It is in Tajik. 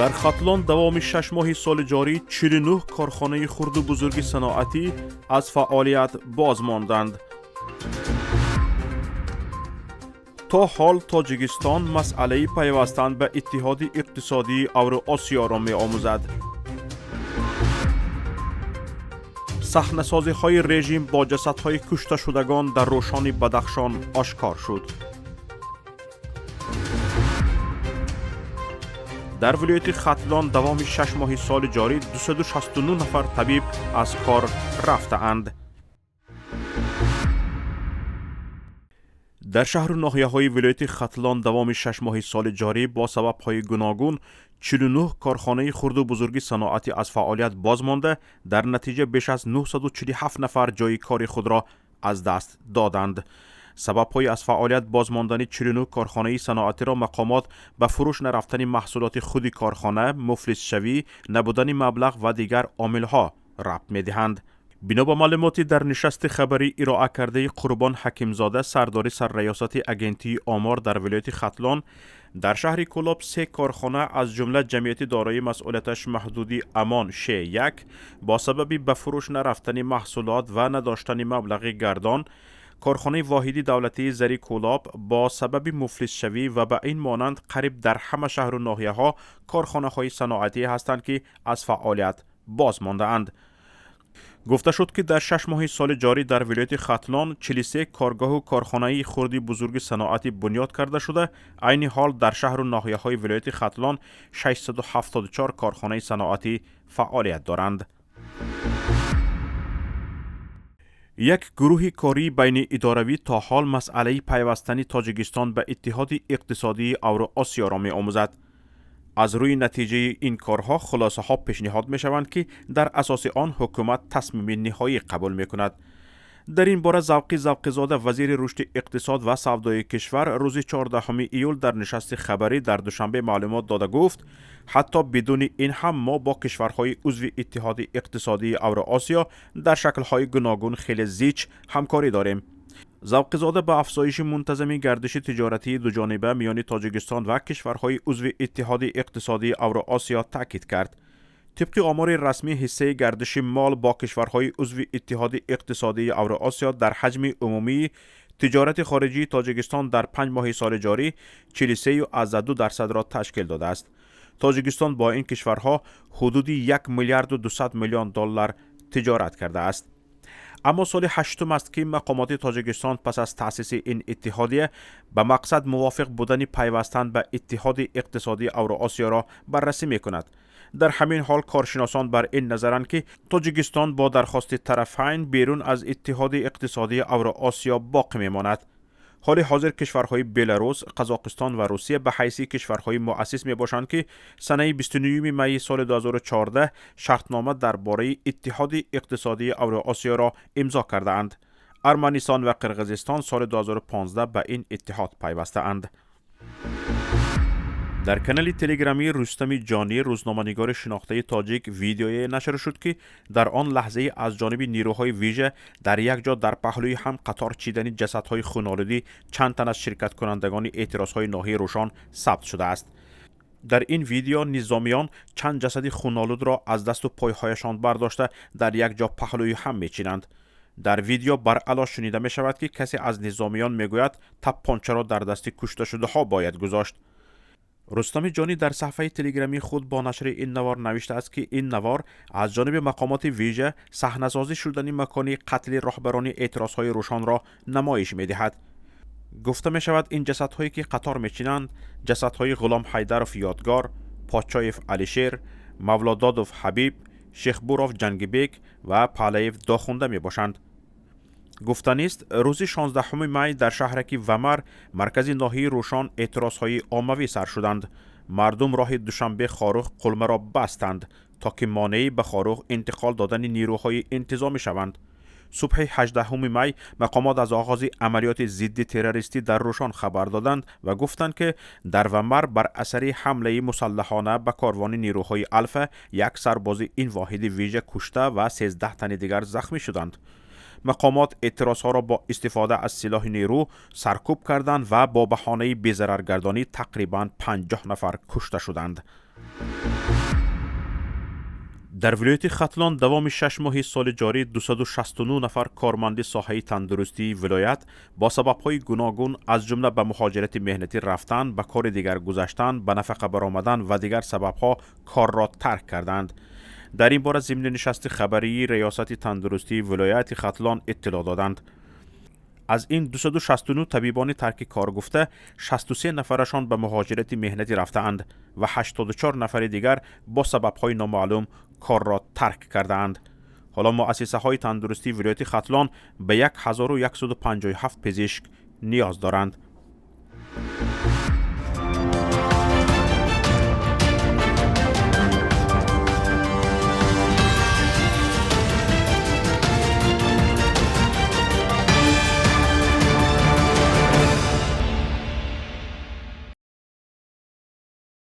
Дар Хатлон давоми 6 моҳи соли ҷорӣ 49 корхонаи хурду бузурги саноатӣ аз фаъолият боз монданд. То ҳол Тоҷикистон масъалаи пайвастан ба Иттиҳоди иқтисодии Авроосиёро меомӯзад. Саҳнасозиҳои режим бо ҷасадҳои кушташудагон дар Рӯшони Бадахшон ошкор шуд. Дар вилояти Хатлон давоми 6 моҳи соли ҷорӣ 269 нафар табиб аз кор рафтаанд. Дар шаҳру ноҳияҳои вилояти Хатлон давоми 6 моҳи соли ҷорӣ бо сабабҳои гуногун 49 корхонаи хурду бузурги саноатӣ аз фаъолият боз монда, дар натиҷа беш аз 947 нафар ҷойи кори худро аз даст доданд. Сабабҳои аз фаъолият боз мондани 49 корхонаи саноатиро мақомот ба фурӯш нарафтани маҳсулоти худи корхона, муфлисшавӣ, набудани маблағ ва дигар омилҳо рабт медиҳанд. Бино ба маълумоти дар нишасти хабарӣ ироа кардаи Қурбон Ҳакимзода, сардори сарраёсати Агентии омор дар вилояти Хатлон, дар шаҳри Кӯлоб се корхона, аз ҷумла ҷамъияти дорои масъулияташ маҳдуди Амон Ш1, бо сабаби ба фурӯш нарафтани маҳсулот ва надоштани маблағи гардон, корхонаи воҳиди давлатии Зари Кӯлоб бо сабаби муфлисшавӣ ва ба ин монанд қариб дар ҳама шаҳру ноҳияҳо корхонаҳои саноатӣ ҳастанд, ки аз фаъолият боз мондаанд. Гуфта шуд, ки дар 6 моҳи соли ҷорӣ дар вилояти Хатлон 43 коргоҳу корхонаи хурди бузурги саноатӣ бунёд карда шуда, айни ҳол дар шаҳру ноҳияҳои вилояти Хатлон 674 корхонаи саноатӣ фаъолият доранд. Як гурӯҳи кории байниидоравӣ то ҳол масъалаи пайвастани Тоҷикистон ба Иттиҳоди иқтисодии Авроосиёро меомӯзад. Аз рӯи натиҷаи ин корҳо хулосаҳо пешниҳод мешаванд, ки дар асоси он ҳукумат тасмими ниҳоӣ қабул мекунад. Дар ин бора Завқи Завқизода, вазири рушди иқтисод ва савдои кишвар, рӯзи 14 июл дар нишасти хабарӣ дар Душанбе маълумот дода гуфт: ҳатто бидуни ин ҳам мо бо кишварҳои узви Иттиҳоди иқтисодии Авроосиё дар шаклҳои гуногун хеле зич ҳамкорӣ дорем. Завқизода ба афзоиши мунтазами гардиши тиҷоратии дуҷониба миёни Тоҷикистон ва кишварҳои узви Иттиҳоди иқтисодии Авроосиё таъкид кард. Тибқи омори расмӣ, ҳиссаи гардиши мол бо кишварҳои узви Иттиҳоди иқтисодии Авроосиё дар ҳаҷми умумии тиҷорати хориҷии Тоҷикистон дар 5 моҳи соли ҷорӣ 43,2%-ро ташкил додааст. Тоҷикистон бо ин кишварҳо ҳудуди 1 миллиарду 200 миллион доллар тиҷорат кардааст. Аммо соли ҳаштум аст, ки мақомоти Тоҷикистон пас аз таъсиси ин иттиҳодия ба мақсад мувофиқ будани пайвастан ба Иттиҳоди иқтисодии Авроосиёро баррасӣ мекунад. Дар ҳамин ҳол коршиносон бар ин назаранд, ки Тоҷикистон бо дархости тарафайн берун аз Иттиҳоди иқтисодии Авроосиё боқӣ мемонад. Ҳоли ҳозир кишварҳои Беларус, Қазоқистон ва Русия ба ҳайси кишварҳои муассис мебошанд, ки санаи 29 майи соли 2014 шартнома дар бораи Иттиҳоди иқтисодии Авроосиёро имзо кардаанд. Арманистон ва Қирғизистон соли 2015 ба ин иттиҳод пайвастаанд. Дар канали телеграмии Рустами Ҷонӣ, рӯзноманигори шинохтаи тоҷик, видеое нашр шуд, ки дар он лаҳзаи аз ҷониби нерӯҳои вижа дар як ҷо дар паҳлӯи ҳам қатор чидани ҷасадҳои хунолудӣ чанд тан аз ширкаткунандагони эътирозҳои ноҳияи Рӯшон сабт шудааст. Дар ин видео низомиён чанд ҷасади хунолудро аз дасту пойҳояшон бардошта, дар як ҷо паҳлӯи ҳам мечинанд. Дар видео баръало шунида мешавад, ки касе аз низомиён мегӯяд, таппончаро дар дасти кушташудаҳо бояд гузошт. Рустами Ҷонӣ дар саҳфаи телеграмии худ бо нашри ин навор навиштааст, ки ин навор аз ҷониби мақомоти вижа саҳнасозӣ шудани макони қатли роҳбарони эътирозҳои Рӯшонро намоиш медиҳад. Гуфта мешавад, ин ҷасадҳое, ки қатор мечинанд, ҷасадҳои Ғулом Ҳайдаров Ёдгор, Подшоев Алишер, Мавлододов Ҳабиб, Шехбуров Ҷангибек ва Палаев Дохунда мебошанд. Гуфтанист, рӯзи 16 май дар шаҳраки Вамар, маркази ноҳияи Рӯшон, эътирозҳои оммавӣ сар шуданд. Мардум роҳи Душанбе Хоруғ Қулмаро бастанд, то ки монеи ба Хоруғ интиқол додани нерӯҳои интизомӣ шаванд. Субҳи 18 май мақомот аз оғози амалиёти зидди террористӣ дар Рӯшон хабар доданд ва гуфтанд, ки дар Вамар бар асари ҳамлаи мусаллаҳона ба корвони нерӯҳои Алфа як сарбози ин воҳиди вижа кушта ва 13 тани дигар захмӣ шуданд. Мақомот эътирозҳоро бо истифода аз силоҳи нерӯ саркӯб карданд ва бо баҳонаи безараргардонӣ тақрибан 50 нафар кушта шуданд. Дар вилояти Хатлон давоми 6 моҳи соли ҷорӣ 269 нафар корманди соҳаи тандурустии вилоят бо сабабҳои гуногун, аз ҷумла ба муҳоҷирати меҳнатӣ рафтан, ба кори дигар гузаштан, ба нафақа баромадан ва дигар сабабҳо корро тарк карданд. Дар ин бора зимни нишасти хабарии Раёсати тандурустии вилояти Хатлон иттилоъ доданд. Аз ин 269 табибони тарки кор гуфта, 63 нафарашон ба муҳоҷирати меҳнатӣ рафтаанд ва 84 нафари дигар бо сабабҳои номаълум корро тарк кардаанд. Ҳоло муассисаҳои тандурустии вилояти Хатлон ба 1157 пизишк ниёз доранд.